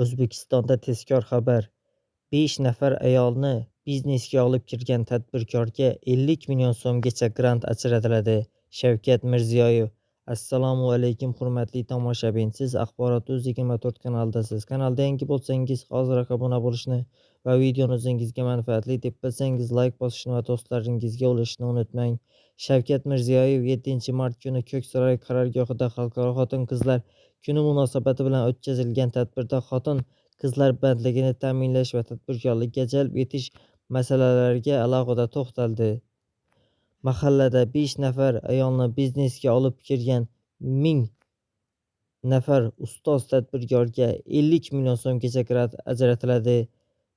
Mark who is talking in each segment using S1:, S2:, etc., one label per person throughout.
S1: O'zbekistonda tezkor xabar: 5 nafar ayolni biznesga olib kirgan tadbirkorga 50 million so'mgacha grant ajratiladi – Shavkat Mirziyoyev. Assalomu alaykum, hurmatli tomoshabin. Siz Axborot.uz 24 kanalidasiz. Kanalda yangi bo'lsangiz, hoziroq obuna bo'lishni va videoni o'zingizga manfaatli deb bilsangiz, layk bosishni va do'stlaringizga ulashishni unutmang. Shavkat Mirziyoyev 7-mart kuni Ko'ksaroy qarorgohida Xalqaro xotin-qizlar kuni munosabati bilan o'tkazilgan tadbirda xotin-qizlar bandligini ta'minlash va tadbirkorlikka jalb etish masalalariga alohida to'xtaldi. Mahallada 5 nafar ayolni biznesga olib kirgan 1000 nafar ustoz tadbirkorga 50 million so'mgacha grant ajratiladi.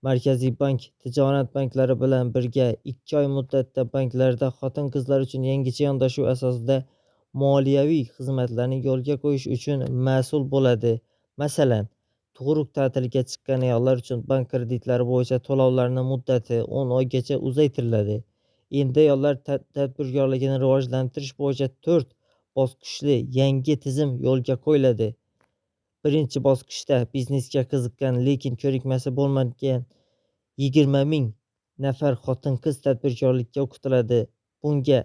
S1: Markaziy bank tijorat banklari bilan birga 2 oy muddatda banklarda xotin-qizlar uchun yangicha yondashuv asosida moliyaviy xizmatlarni yo'lga qo'yish uchun mas'ul bo'ladi. Masalan, tug'ruq ta'tiliga chiqqan ayollar uchun bank kreditlari bo'yicha to'lovlarning muddati 10 oygacha uzaytiriladi. Endi ayollar tadbirkorligini rivojlantirish bo'yicha 4 bosqichli yangi tizim yo'lga qo'yiladi. Birinchi bosqichda biznesga qiziqqan, lekin ko'nikmasi bo'lmagan 20 ming nafar xotin-qiz tadbirkorlikka o'qitiladi. Bunga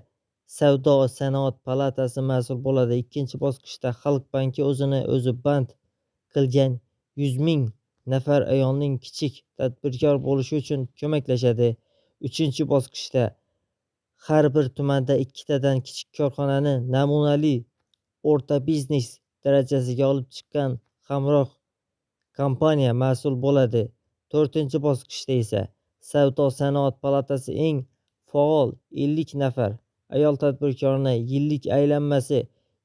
S1: Savdo-sanoat palatasi mas'ul bo'ladi. Ikkinchi bosqichda Xalq banki o'zini o'zi band qilgan 100 ming nafar ayolning kichik tadbirkor bo'lishi uchun ko'maklashadi. Uchinchi bosqichda har bir tumanda ikkitadan kichik korxonani namunali o'rta biznes darajasiga olib chiqqan hamroh kompaniya mas'ul bo'ladi. To'rtinchi bosqichda esa Savdo-sanoat palatasi eng faol 50 nafar ayol tadbirkorni yillik aylanmasi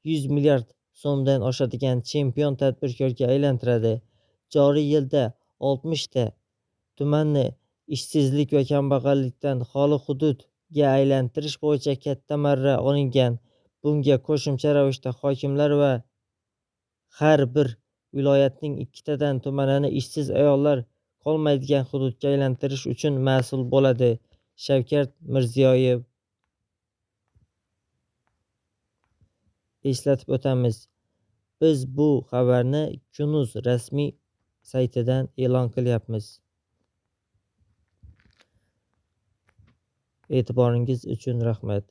S1: 100 milliard so'mdan oshadigan chempion tadbirkorga aylantiradi. Joriy yilda 60 ta tumanni ishsizlik va kambag'allikdan xoli hududga aylantirish bo'yicha katta marra olingan. Bunga qo'shimcha ravishda hokimlar va har bir viloyatning ikkitadan tumanini ishsiz ayollar qolmaydigan hududga aylantirish uchun mas'ul bo'ladi. Shavkat Mirziyoyev. Eslatib o'tamiz, biz bu xabarni Kunuz rasmiy saytidan e'lon qilyapmiz. E'tiboringiz uchun rahmat.